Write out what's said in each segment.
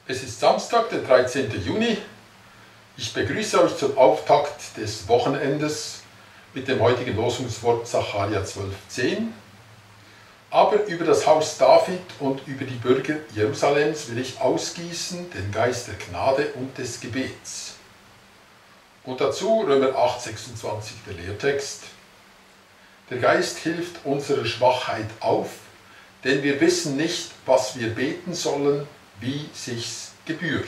Es ist Samstag, der 13. Juni. Ich begrüße euch zum Auftakt des Wochenendes mit dem heutigen Losungswort Sacharja 12,10. Aber über das Haus David und über die Bürger Jerusalems will ich ausgießen den Geist der Gnade und des Gebets. Und dazu Römer 8,26 der Lehrtext. Der Geist hilft unserer Schwachheit auf, denn wir wissen nicht, was wir beten sollen, wie sich's gebührt.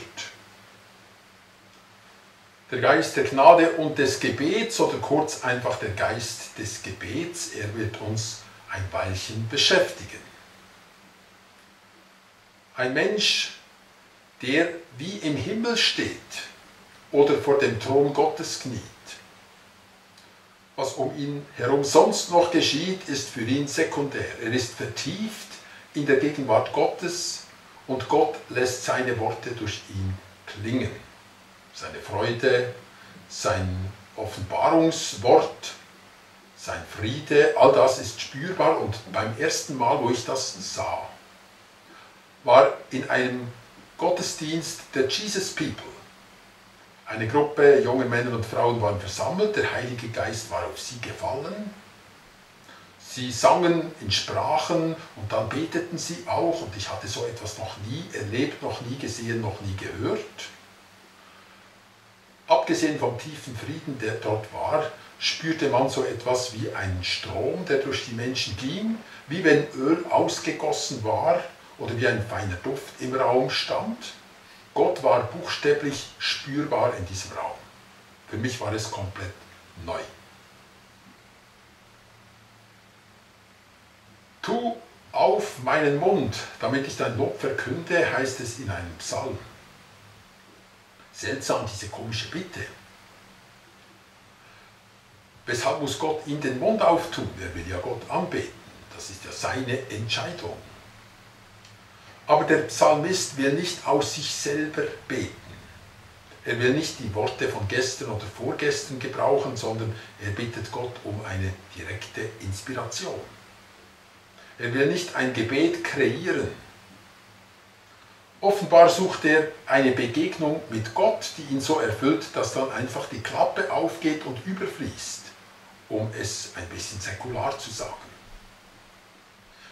Der Geist der Gnade und des Gebets, oder kurz einfach der Geist des Gebets, er wird uns ein Weilchen beschäftigen. Ein Mensch, der wie im Himmel steht oder vor dem Thron Gottes kniet. Was um ihn herum sonst noch geschieht, ist für ihn sekundär. Er ist vertieft in der Gegenwart Gottes und Gott lässt seine Worte durch ihn klingen. Seine Freude, sein Offenbarungswort, sein Friede, all das ist spürbar. Und beim ersten Mal, wo ich das sah, war in einem Gottesdienst der Jesus People. Eine Gruppe junger Männer und Frauen waren versammelt, der Heilige Geist war auf sie gefallen. Sie sangen in Sprachen und dann beteten sie auch, und ich hatte so etwas noch nie erlebt, noch nie gesehen, noch nie gehört. Abgesehen vom tiefen Frieden, der dort war, spürte man so etwas wie einen Strom, der durch die Menschen ging, wie wenn Öl ausgegossen war oder wie ein feiner Duft im Raum stand. Gott war buchstäblich spürbar in diesem Raum. Für mich war es komplett neu. Tu auf meinen Mund, damit ich dein Lob verkünde, heißt es in einem Psalm. Seltsam, diese komische Bitte. Weshalb muss Gott ihm den Mund auftun? Er will ja Gott anbeten. Das ist ja seine Entscheidung. Aber der Psalmist will nicht aus sich selber beten. Er will nicht die Worte von gestern oder vorgestern gebrauchen, sondern er bittet Gott um eine direkte Inspiration. Er will nicht ein Gebet kreieren. Offenbar sucht er eine Begegnung mit Gott, die ihn so erfüllt, dass dann einfach die Klappe aufgeht und überfließt, um es ein bisschen säkular zu sagen.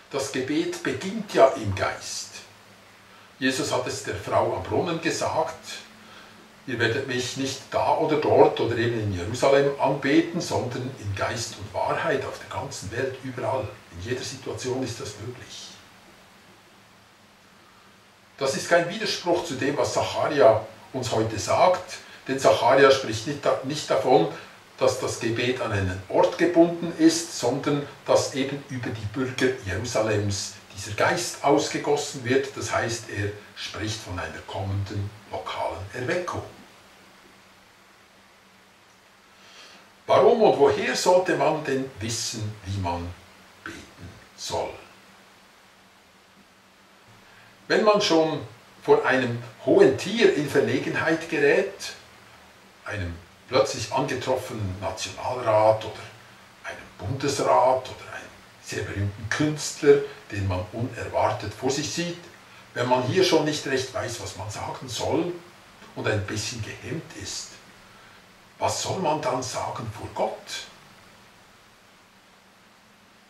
Das Gebet beginnt ja im Geist. Jesus hat es der Frau am Brunnen gesagt, ihr werdet mich nicht da oder dort oder eben in Jerusalem anbeten, sondern in Geist und Wahrheit auf der ganzen Welt, überall. In jeder Situation ist das möglich. Das ist kein Widerspruch zu dem, was Sacharja uns heute sagt, denn Sacharja spricht nicht davon, dass das Gebet an einen Ort gebunden ist, sondern dass eben über die Bürger Jerusalems dieser Geist ausgegossen wird. Das heißt, er spricht von einer kommenden lokalen Erweckung. Warum und woher sollte man denn wissen, wie man beten soll? Wenn man schon vor einem hohen Tier in Verlegenheit gerät, einem plötzlich angetroffenen Nationalrat oder einem Bundesrat oder einem sehr berühmten Künstler, den man unerwartet vor sich sieht, wenn man hier schon nicht recht weiß, was man sagen soll und ein bisschen gehemmt ist, was soll man dann sagen vor Gott?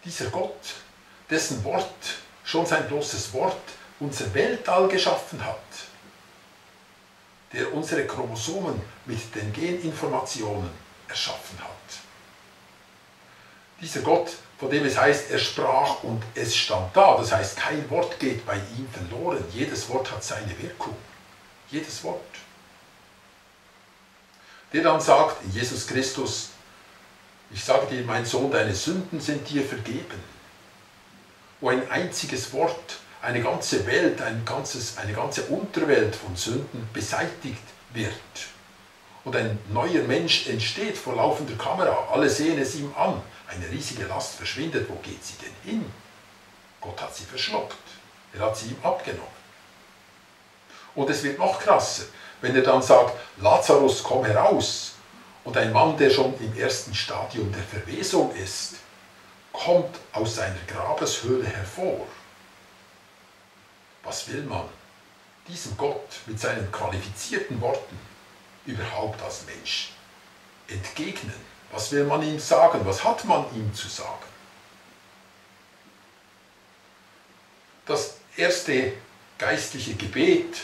Dieser Gott, dessen Wort, schon sein bloßes Wort, unser Weltall geschaffen hat, der unsere Chromosomen mit den Geninformationen erschaffen hat. Dieser Gott, von dem es heißt, er sprach und es stand da, das heißt, kein Wort geht bei ihm verloren, jedes Wort hat seine Wirkung, jedes Wort. Der dann sagt, in Jesus Christus, ich sage dir, mein Sohn, deine Sünden sind dir vergeben. Wo ein einziges Wort eine ganze Welt, eine ganze Unterwelt von Sünden beseitigt wird und ein neuer Mensch entsteht vor laufender Kamera. Alle sehen es ihm an. Eine riesige Last verschwindet. Wo geht sie denn hin? Gott hat sie verschluckt. Er hat sie ihm abgenommen. Und es wird noch krasser, wenn er dann sagt, Lazarus, komm heraus. Und ein Mann, der schon im ersten Stadium der Verwesung ist, kommt aus seiner Grabeshöhle hervor. Was will man? diesem Gott mit seinen qualifizierten Worten überhaupt als Mensch entgegnen? Was will man ihm sagen? Was hat man ihm zu sagen? Das erste geistliche Gebet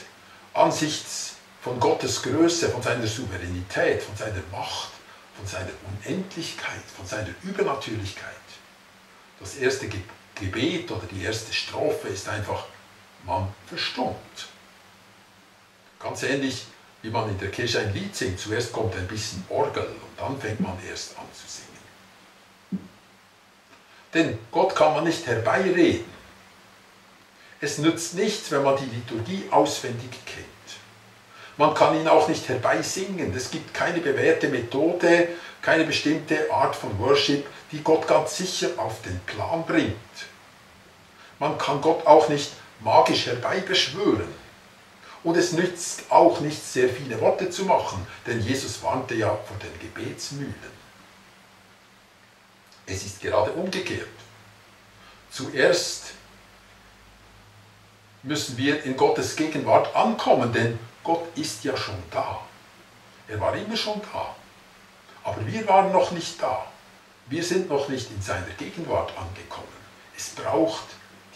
angesichts von Gottes Größe, von seiner Souveränität, von seiner Macht, von seiner Unendlichkeit, von seiner Übernatürlichkeit. Das erste Gebet oder die erste Strophe ist einfach, man verstummt. Ganz ähnlich, wie man in der Kirche ein Lied singt. Zuerst kommt ein bisschen Orgel und dann fängt man erst an zu singen. Denn Gott kann man nicht herbeireden. Es nützt nichts, wenn man die Liturgie auswendig kennt. Man kann ihn auch nicht herbeisingen. Es gibt keine bewährte Methode, keine bestimmte Art von Worship, die Gott ganz sicher auf den Plan bringt. Man kann Gott auch nicht magisch herbeibeschwören. Und es nützt auch nicht, sehr viele Worte zu machen, denn Jesus warnte ja vor den Gebetsmühlen. Es ist gerade umgekehrt. Zuerst müssen wir in Gottes Gegenwart ankommen, denn Gott ist ja schon da. Er war immer schon da. Aber wir waren noch nicht da. Wir sind noch nicht in seiner Gegenwart angekommen. Es braucht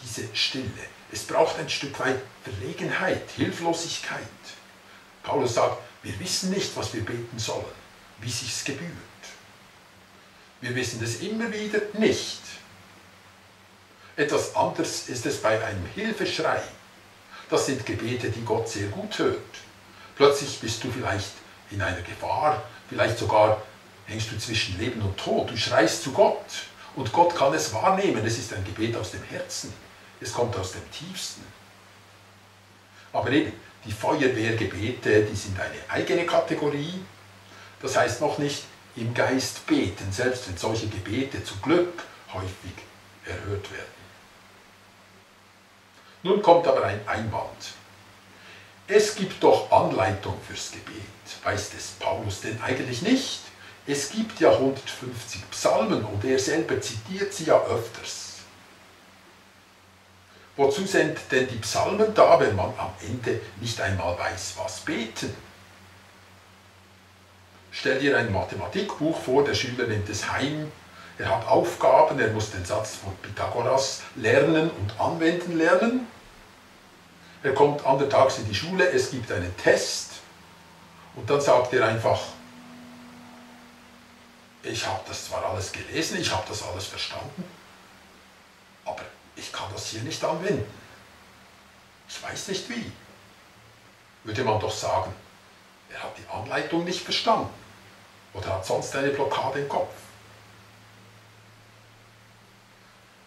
diese Stille. Es braucht ein Stück weit Verlegenheit, Hilflosigkeit. Paulus sagt, wir wissen nicht, was wir beten sollen, wie sich's gebührt. Wir wissen es immer wieder nicht. Etwas anderes ist es bei einem Hilfeschrei. Das sind Gebete, die Gott sehr gut hört. Plötzlich bist du vielleicht in einer Gefahr, vielleicht sogar hängst du zwischen Leben und Tod. Du schreist zu Gott und Gott kann es wahrnehmen. Es ist ein Gebet aus dem Herzen. Es kommt aus dem Tiefsten. Aber eben, die Feuerwehrgebete, die sind eine eigene Kategorie. Das heißt noch nicht im Geist beten, selbst wenn solche Gebete zum Glück häufig erhört werden. Nun kommt aber ein Einwand. Es gibt doch Anleitung fürs Gebet. Weiß das Paulus denn eigentlich nicht? Es gibt ja 150 Psalmen und er selber zitiert sie ja öfters. Wozu sind denn die Psalmen da, wenn man am Ende nicht einmal weiß, was beten? Stell dir ein Mathematikbuch vor, der Schüler nimmt es heim, er hat Aufgaben, er muss den Satz von Pythagoras lernen und anwenden lernen. Er kommt andertags in die Schule, es gibt einen Test und dann sagt er einfach, ich habe das zwar alles gelesen, ich habe das alles verstanden, aber ich kann das hier nicht anwenden. Ich weiß nicht wie. Würde man doch sagen, er hat die Anleitung nicht verstanden oder hat sonst eine Blockade im Kopf.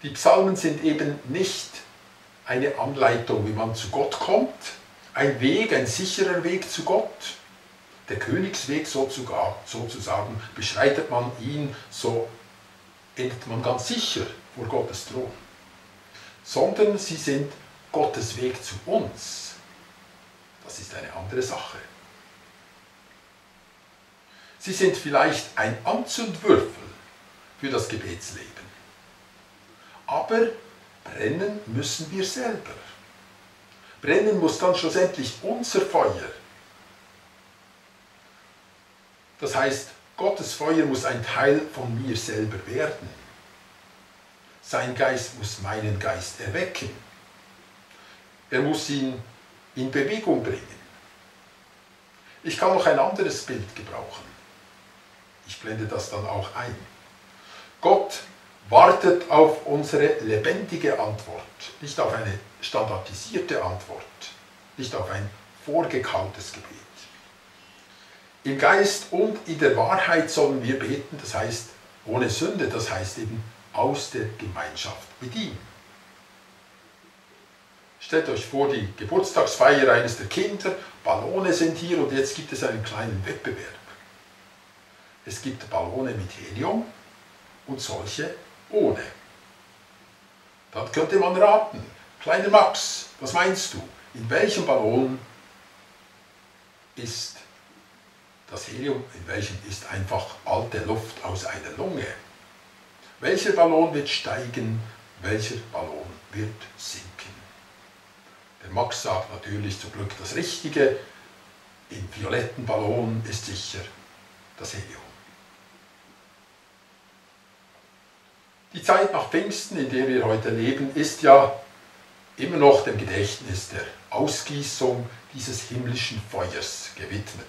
Die Psalmen sind eben nicht eine Anleitung, wie man zu Gott kommt, ein Weg, ein sicherer Weg zu Gott. Der Königsweg sozusagen, beschreitet man ihn, so endet man ganz sicher vor Gottes Thron. Sondern sie sind Gottes Weg zu uns. Das ist eine andere Sache. Sie sind vielleicht ein Anzündwürfel für das Gebetsleben. Aber brennen müssen wir selber. Brennen muss dann schlussendlich unser Feuer. Das heißt, Gottes Feuer muss ein Teil von mir selber werden. Sein Geist muss meinen Geist erwecken. Er muss ihn in Bewegung bringen. Ich kann noch ein anderes Bild gebrauchen. Ich blende das dann auch ein. Gott wartet auf unsere lebendige Antwort, nicht auf eine standardisierte Antwort, nicht auf ein vorgekautes Gebet. Im Geist und in der Wahrheit sollen wir beten, das heißt ohne Sünde, das heißt eben aus der Gemeinschaft mit ihm. Stellt euch vor, die Geburtstagsfeier eines der Kinder, Ballone sind hier und jetzt gibt es einen kleinen Wettbewerb. Es gibt Ballone mit Helium und solche ohne. Dann könnte man raten, kleiner Max, was meinst du, in welchem Ballon ist das Helium, in welchem ist einfach alte Luft aus einer Lunge? Welcher Ballon wird steigen, welcher Ballon wird sinken? Der Max sagt natürlich zum Glück das Richtige. Im violetten Ballon ist sicher das Helium. Die Zeit nach Pfingsten, in der wir heute leben, ist ja immer noch dem Gedächtnis der Ausgießung dieses himmlischen Feuers gewidmet.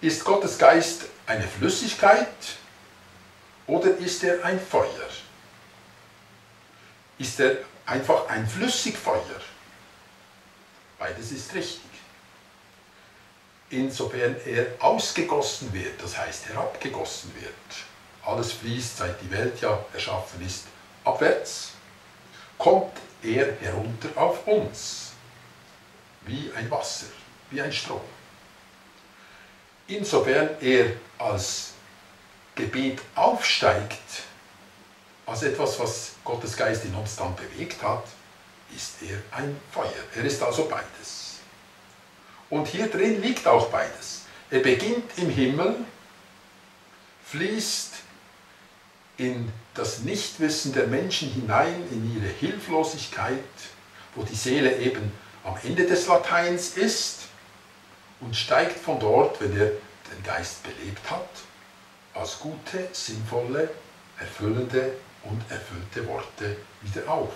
Ist Gottes Geist eine Flüssigkeit oder ist er ein Feuer? Ist er einfach ein Flüssigfeuer? Beides ist richtig. Insofern er ausgegossen wird, das heißt herabgegossen wird. Alles fließt, seit die Welt ja erschaffen ist, abwärts, kommt er herunter auf uns, wie ein Wasser, wie ein Strom. Insofern er als Gebet aufsteigt, als etwas, was Gottes Geist in uns dann bewegt hat, ist er ein Feuer. Er ist also beides. Und hier drin liegt auch beides. Er beginnt im Himmel, fließt in das Nichtwissen der Menschen hinein, in ihre Hilflosigkeit, wo die Seele eben am Ende des Lateins ist und steigt von dort, wenn er den Geist belebt hat, als gute, sinnvolle, erfüllende und erfüllte Worte wieder auf.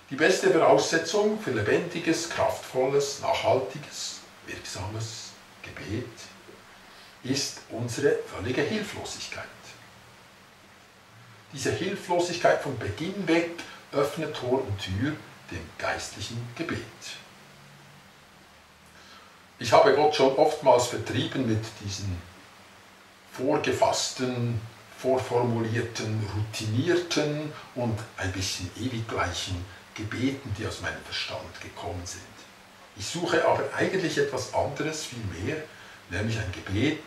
Die beste Voraussetzung für lebendiges, kraftvolles, nachhaltiges, wirksames Gebet ist unsere völlige Hilflosigkeit. Diese Hilflosigkeit von Beginn weg öffnet Tor und Tür dem geistlichen Gebet. Ich habe Gott schon oftmals vertrieben mit diesen vorgefassten, vorformulierten, routinierten und ein bisschen ewig gleichen Gebeten, die aus meinem Verstand gekommen sind. Ich suche aber eigentlich etwas anderes viel mehr, nämlich ein Gebet,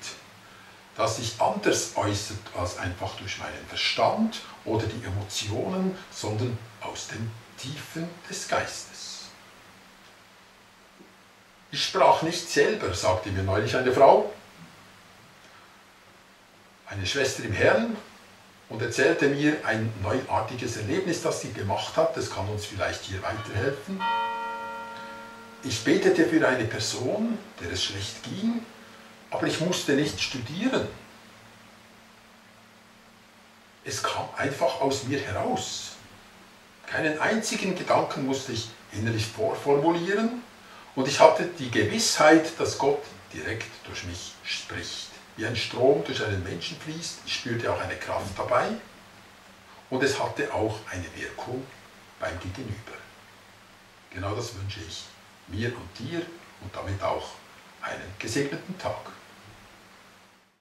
das sich anders äußert als einfach durch meinen Verstand oder die Emotionen, sondern aus den Tiefen des Geistes. Ich sprach nicht selber, sagte mir neulich eine Frau, eine Schwester im Herrn, und erzählte mir ein neuartiges Erlebnis, das sie gemacht hat. Das kann uns vielleicht hier weiterhelfen. Ich betete für eine Person, der es schlecht ging, aber ich musste nicht studieren. Es kam einfach aus mir heraus. Keinen einzigen Gedanken musste ich innerlich vorformulieren und ich hatte die Gewissheit, dass Gott direkt durch mich spricht. Wie ein Strom durch einen Menschen fließt, ich spürte auch eine Kraft dabei und es hatte auch eine Wirkung beim Gegenüber. Genau das wünsche ich mir und dir und damit auch einen gesegneten Tag.